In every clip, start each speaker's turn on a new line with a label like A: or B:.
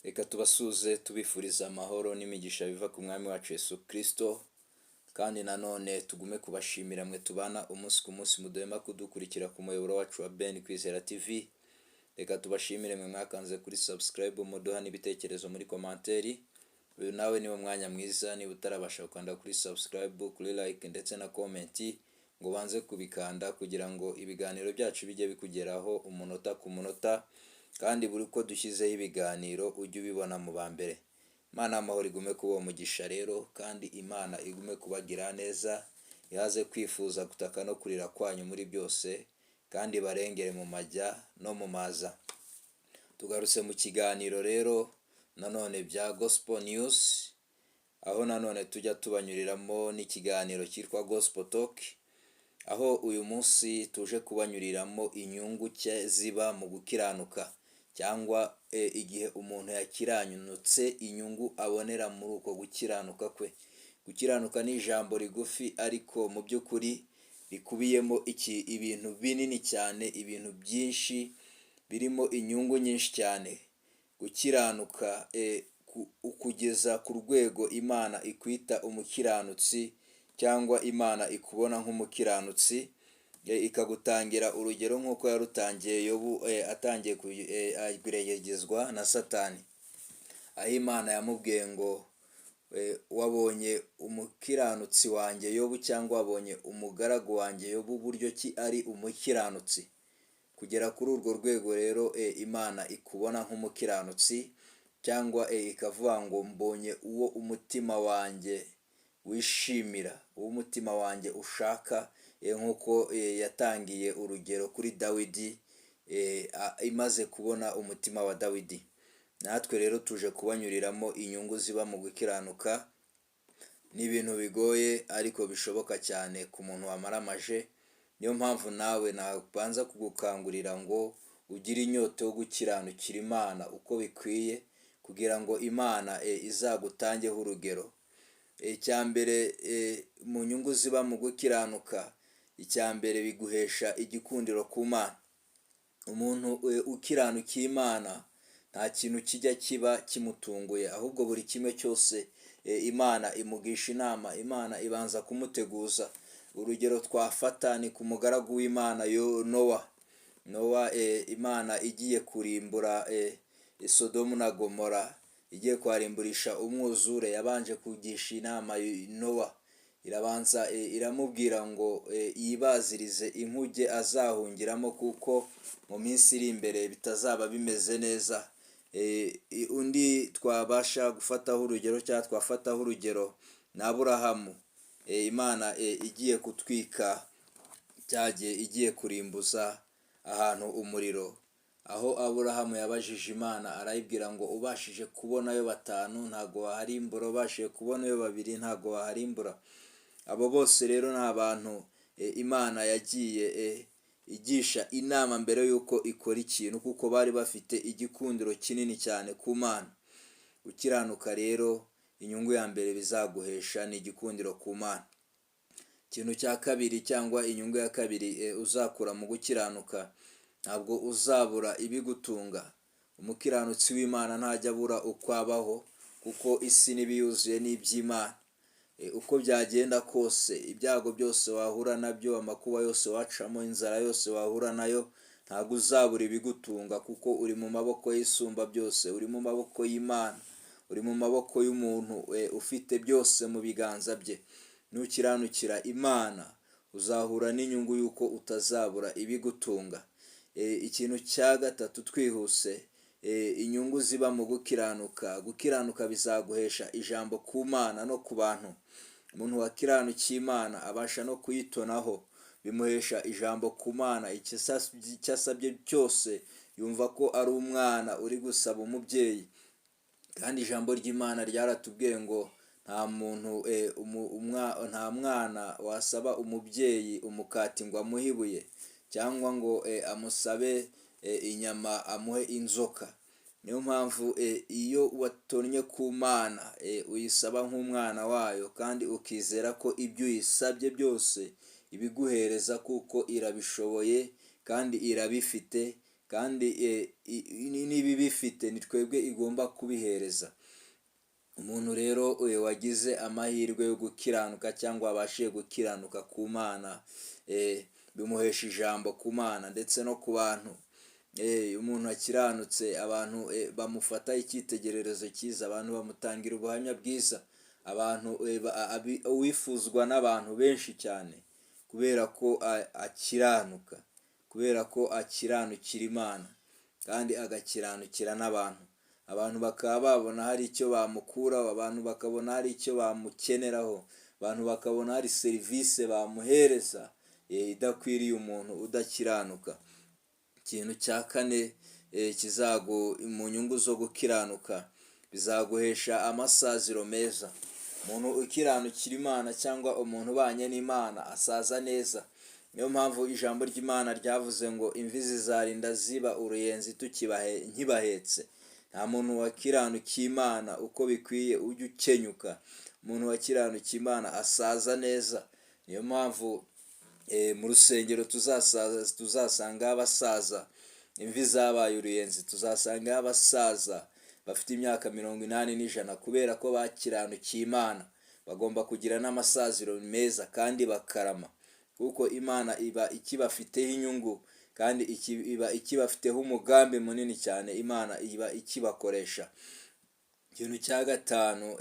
A: Reka tubasuhuze tubifuriza amahoro n'imigisha biva ku mwami wacu Yesu Kristo, kandi nanone tugume kubashimira mwe tubana umunsi ku munsi muduhema kudukurikira ku muyoboro wacu wa Ben Kwizera TV. Reka tubashimire mwe mwakanze kuri subscribe, muduha n'ibitekerezo muri commentaire. Uyu nawe niwo mwanya mwiza, niba utarabasha gukanda kuri subscribe, kuri like ndetse na comment, ngo ubanze kubikanda kugira ngo ibiganiro byacu bijye bikugeraho umunota ku munota, kandi buri uko dushyizeho ibiganiro ujye ubibona mu ba mbere. Imana y'amahoro igume kuba umugisha rero, kandi Imana igume kubagira neza, ihaze kwifuza gutaka no kurira kwanyu muri byose, kandi barengere mu majya no mu maza. Tugarutse mu kiganiro rero nanone bya Gospel News, aho nanone tujya tubanyuriramo n'ikiganiro cyitwa Gospel Talk, aho uyu munsi tuje kubanyuriramo inyungu ziba mu gukiranuka, cyangwa igihe umuntu yakiranutse inyungu abonera muri uko gukiranuka kwe. Gukiranuka ni ijambo rigufi, ariko mu by'ukuri rikubiyemo ibintu binini cyane, ibintu byinshi birimo inyungu nyinshi cyane. Gukiranuka ukugeza ku rwego Imana ikwita umukiranutsi, cyangwa Imana ikubona nk'umukiranutsi, ikagutangira urugero nk'uko yarutangiye Yobu atangiye kugeragezwa na Satani, aho Imana yamubwiye ngo wabonye umukiranutsi wanjye Yobu, cyangwa wabonye umugaragu wanjye Yobu buryo ki ari umukiranutsi. Kugera kuri urwo rwego rero Imana ikubona nk'umukiranutsi, cyangwa ikavuga ngo mbonye uwo umutima wanjye wishimira, uwo umutima wanjye ushaka, nk'uko yatangiye urugero kuri Dawidi, imaze kubona umutima wa Dawidi. Natwe rero tuje kubanyuriramo inyungu ziba mu gukiranuka. Ni ibintu bigoye ariko bishoboka cyane ku muntu wamaramaje. Niyo mpamvu nawe nabanza kugukangurira ngo ugire inyota yo gukiranukira Imana uko bikwiye, kugira ngo Imana izagutangeho urugero. Icya mbere mu nyungu ziba mu gukiranuka, icya mbere biguhesha igikundiro ku Mana. Umuntu ukiranukiye Imana nta kintu kijya kiba kimutunguye, ahubwo buri kimwe cyose Imana imugisha inama, Imana ibanza kumuteguza. Urugero twafata ni ku mugaragu w'Imana Nowa. Nowa, Imana igiye kurimbura Sodomu na Gomora, igiye kuharimburisha umwuzure, yabanje kugisha inama Nowa. Irabanza iramubwira ngo yibazirize inkuge azahungiramo, kuko mu minsi iri imbere bitazaba bimeze neza. Undi twabasha gufataho urugero cyangwa twafataho urugero ni Aburahamu. Imana igiye kutwika cyagiye igiye kurimbuza ahantu umuriro, aho Aburahamu yabajije Imana arayibwira ngo ubashije kubonayo 5 ntago waharimbura, ubashije kubonayo 2 ntago waharimbura. Abo bose rero ni abantu Imana yagiye igisha inama mbere y'uko ikora ikintu, kuko bari bafite igikundiro kinini cyane ku Mana. Gukiranuka rero inyungu ya mbere bizaguhesha ni igikundiro ku Mana. Ikintu cya kabiri cyangwa inyungu ya kabiri uzakura mu gukiranuka, ntabwo uzabura ibigutunga. Umukiranutsi w'Imana ntajya abura uko abaho, kuko isi n'ibiyuzuye n'iby'Imana. Uko byagenda kose, ibyago byose wahura nabyo, amakuba yose wacamo, inzara yose wahura nayo, ntabwo uzabura ibigutunga, kuko uri mu maboko y'Isumba byose, uri mu maboko y'Imana, uri mu maboko y'umuntu ufite byose mu biganza bye. Nukiranukira Imana uzahura n'inyungu y'uko utazabura ibigutunga. Ikintu cya gatatu twihuse, inyungu ziba mu gukiranuka. Gukiranuka bizaguhesha ijambo ku Mana no ku bantu. Umuntu wakiranukiye Imana abasha no kuyitonaho, bimuhesha ijambo ku Mana. Icyo asabye cyose yumva ko ari umwana uri gusaba umubyeyi. Kandi ijambo ry'Imana ryaratubwiye ngo nta muntu nta mwana wasaba umubyeyi umukati ngo amuhe ibuye, cyangwa ngo amusabe inyama amuhe inzoka. Niyo mpamvu iyo watonnye ku Mana uyisaba nk'umwana wayo, kandi ukizera ko ibyo uyisabye byose ibiguhereza, kuko irabishoboye kandi irabifite, Kandi niba ibifite, ni twebwe igomba kubihereza. Umuntu rero wagize amahirwe yo gukiranuka cyangwa wabashije gukiranuka ku Mana, bimuhesha ijambo ku Mana ndetse no ku bantu. Umuntu akiranutse, abantu bamufata icyitegererezo cyiza, abantu bamutangira ubuhamya bwiza, abantu wifuzwa n'abantu benshi cyane kubera ko akiranuka, kubera ko akiranukira Imana kandi agakiranukira n'abantu. Abantu bakaba babona hari icyo bamukuraho, abantu bakabona hari icyo bamukeneraho, abantu bakabona hari serivisi bamuhereza idakwiriye umuntu udakiranuka. Ikintu cya kane kizagu mu nyungu zo gukiranuka, bizaguhesha amasaziro meza. Umuntu ukiranukira Imana cyangwa umuntu ubanye n'Imana asaza neza. Niyo mpamvu ijambo ry'Imana ryavuze ngo imvi zizarinda ziba uruyenzi tukibahe nkibahetse. Nta muntu wakiranukiye Imana uko bikwiye ujya ukenyuka. Umuntu wakiranukiye Imana asaza neza. Niyo mpamvu mu rusengero tuzasanga abasaza imvi zabaye uruyenzi, tuzasanga abasaza bafite imyaka 80 n'ijana kubera ko bakiranukiye Imana. Bagomba kugira n'amasaziro meza kandi bakarama, kuko Imana iba ikibafiteho inyungu kandi iba ikibafiteho umugambi munini cyane. Imana iba ikibakoresha. Ikintu cya gatanu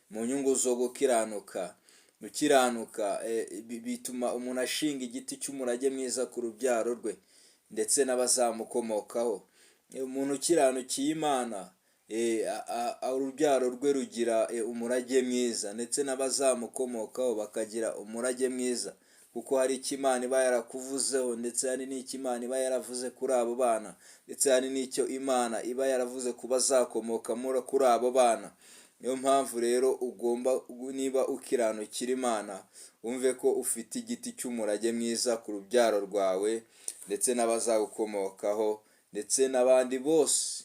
A: mu nyungu zo gukiranuka, gukiranuka bituma umuntu ashinga igiti cy'umurage mwiza ku rubyaro rwe ndetse n'abazamukomokaho. Umuntu ukiranukiye Imana, urubyaro rwe rugira umurage mwiza ndetse n'abazamukomokaho bakagira umurage mwiza, kuko hari icyo Imana iba yarakuvuzeho, ndetse hari n'icyo Imana iba yaravuze kuri abo bana, ndetse hari n'icyo Imana iba yaravuze ku bazakomoka kuri abo bana. Niyo mpamvu rero ugomba, niba ukiranukira Imana, wumve ko ufite igiti cy'umurage mwiza ku rubyaro rwawe ndetse n'abazagukomokaho ndetse n'abandi bose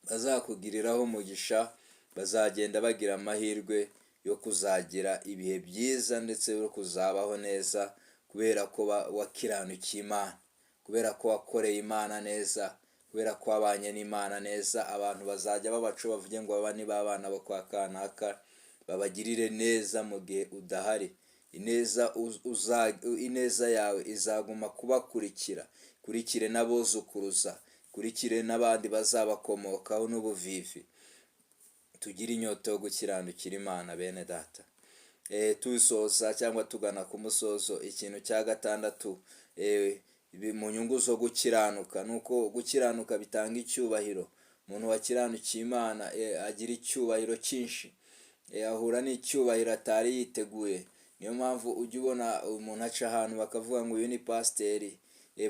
A: bazakugiriraho umugisha, bazagenda bagira amahirwe yo kuzagira ibihe byiza ndetse no kuzabaho neza kubera ko wakiranukiye Imana, kubera ko wakoreye Imana neza, kubera ko wabanye n'Imana neza. Abantu bazajya babaca bavuge ngo aba ni ba bana bo kwa kanaka, babagirire neza mu gihe udahari. Ineza yawe izaguma kubakurikira, ikurikire n'abuzukuruza, ikurikire n'abandi bazabakomokaho n'ubuvivi. Tugire inyota yo gukiranukira Imana, bene data. Tusoza cyangwa tugana ku musozo, ikintu cya gatandatu mu nyungu zo gukiranuka ni uko gukiranuka bitanga icyubahiro. Umuntu wakiranukiye Imana agira icyubahiro cyinshi, ahura n'icyubahiro atari yiteguye. Niyo mpamvu ujya ubona umuntu aca ahantu bakavuga ngo uyu ni pasiteri,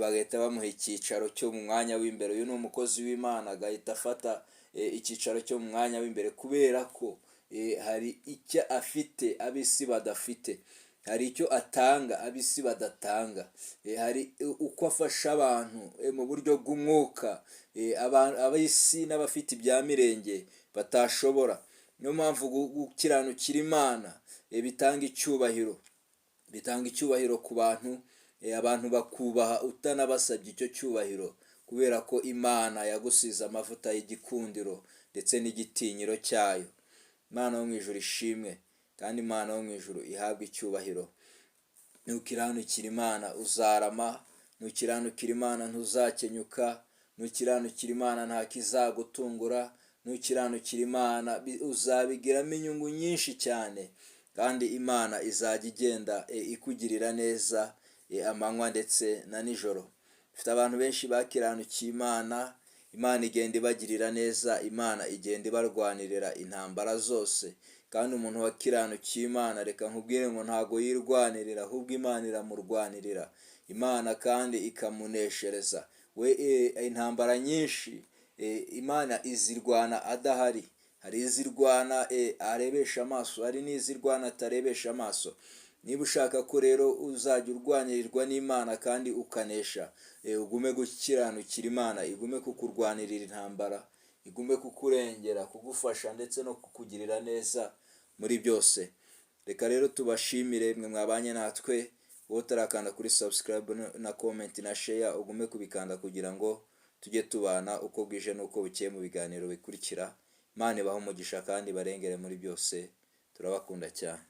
A: bagahita bamuha icyicaro cyo mu mwanya w'imbere. Uyu ni umukozi w'Imana, agahita afata icyicaro cyo mu mwanya w'imbere kubera ko hari icyo afite ab'isi badafite, hari icyo atanga ab'isi badatanga, hari uko afasha abantu mu buryo bw'umwuka ab'isi n'abafite ibya mirenge batashobora. Niyo mpamvu gukiranukira Imana bitanga icyubahiro, bitanga icyubahiro ku bantu, abantu bakubaha utanabasabye icyo cyubahiro, kubera ko Imana yagusize amavuta y'igikundiro ndetse n'igitinyiro cyayo. Imana yo mu ijuru ishimwe, kandi Imana yo mu ijuru ihabwe icyubahiro. Nukiranukira Imana uzarama, nukiranukira Imana ntuzakenyuka, nukiranukira Imana nta kizagutungura, nukiranukira Imana uzabigiramo inyungu nyinshi cyane, kandi Imana izajya igenda ikugirira neza amanywa ndetse na nijoro. Dufite abantu benshi bakiranukiye Imana, Imana igenda ibagirira neza, Imana igenda ibarwanirira intambara zose. Kandi umuntu wakiranukiye Imana, reka nkubwire ngo ntago yirwanirira, ahubwo Imana iramurwanirira. Imana kandi ikamuneshereza. We intambara nyinshi Imana izirwana adahari. Hari izirwana arebesha amaso, hari n'izirwana atarebesha amaso. Niba ushaka ko rero uzajya urwanirirwa n'Imana kandi ukanesha, ugume gukiranukira Imana, igume kukurwanirira intambara, igume kukurengera, kugufasha ndetse no kukugirira neza muri byose. Reka rero tubashimire mwe mwabanye natwe. Wowe utarakanda kuri subscribe na comment na share, ugume kubikanda kugira ngo Tujye tubana uko bwije n'uko bukeye mu biganiro bikurikira. Imana ibahe umugisha kandi ibarengere muri byose. Turabakunda cyane.